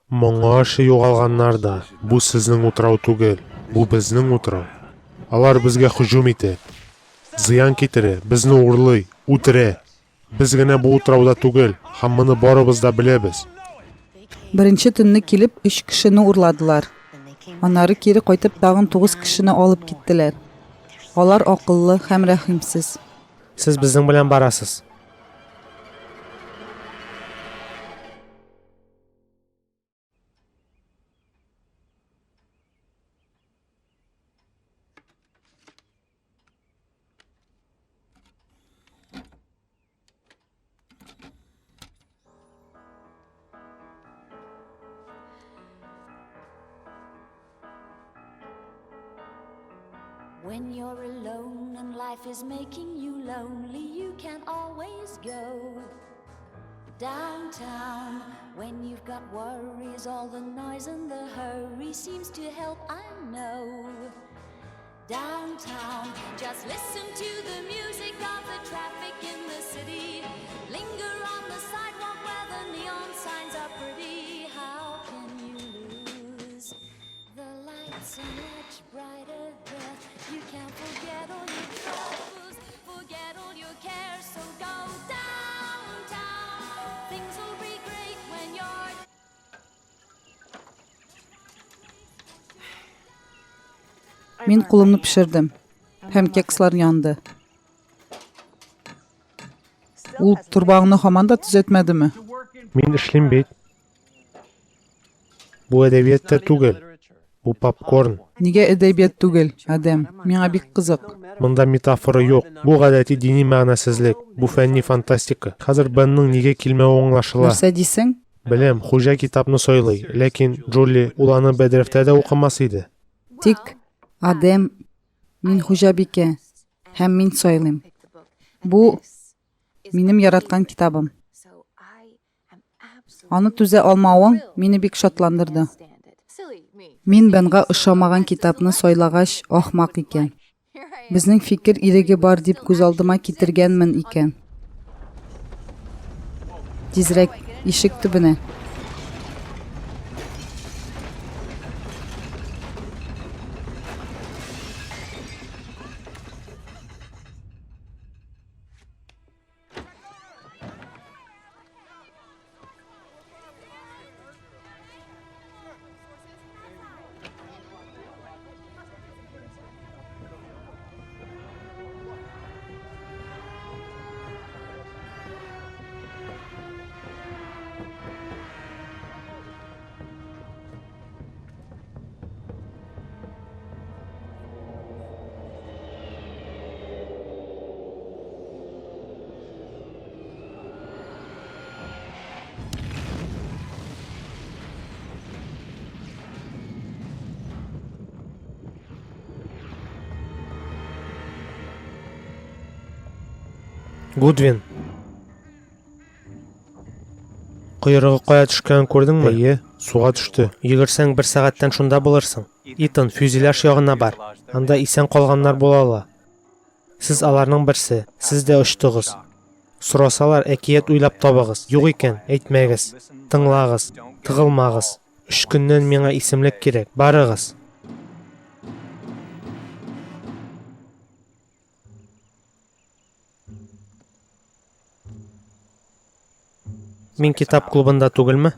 Моңарчы югалганнар да, бу сезнең утрау түгел, бу безнең утрау. Алар безгә һөҗүм итә, зыян китерә, безне урлый, үтерә. Без генә бу утрауда түгел, һәм моны барыбыз да беләбез. Беренче төнне килеп, өч кешене урладылар. Аннары кире кайтып тагын тугыз кешене алып киттеләр. Алар акыллы һәм рәхимсез. Сез безнең белән барасыз. When you're alone and life is making you lonely, you can always go downtown. When you've got worries, all the noise and the hurry seems to help, I know. Downtown, just listen to the music of the traffic in the city. Linger on the sidewalk where the neon signs are pretty. How can you lose? The lights are much brighter there. You can't forget all your troubles, forget all your cares. So go downtown. Things will be great when you're Мин кулымны пешердем, һәм кекслар янды. Ул торбаңны һаман да төзәтмәдеме? Мин эшлим бит. Бу әдәбият та түгел. Бу попкорн. Нигә әдәбият түгел, Адәм? Миңа бик кызык. Монда метафора юк. Бу гадәти дини мәгънәсезлек. Бу фәнни фантастика. Хәзер Бенның нигә килмәве аңлашыла. Нәрсә дисең? Беләм, хуҗа китапны сайлый, ләкин, Джули, ул аны бәдрәфтә дә укымас иде. Тик, Адәм, мин хуҗабикә, һәм мин сайлыйм. Бу минем яраткан китабым. Аны түзә алмавың мине бик шатландырды. Мин Бенга ошамаган китапны сайлагач, ахмак икән. Безнең фикер иреге бар дип күз алдыма китергәнмен икән. Тизрәк, ишек төбенә. Гудвин. Койрыгы кая төшкәнен күрдеңме? Әйе, суга төште. Йөгерсәң, бер сәгатьтән шунда булырсың. Итан, фюзеляж ягына бар. Анда исән калганнар була ала. Сез аларның берсе. Сез дә очтыгыз. Сорасалар, әкият уйлап табыгыз. Юк икән, әйтмәгез. Тыңлагыз. Тыгылмагыз. Өч көннән миңа исемлек кирәк. Барыгыз. Мин китап клубында түгелме?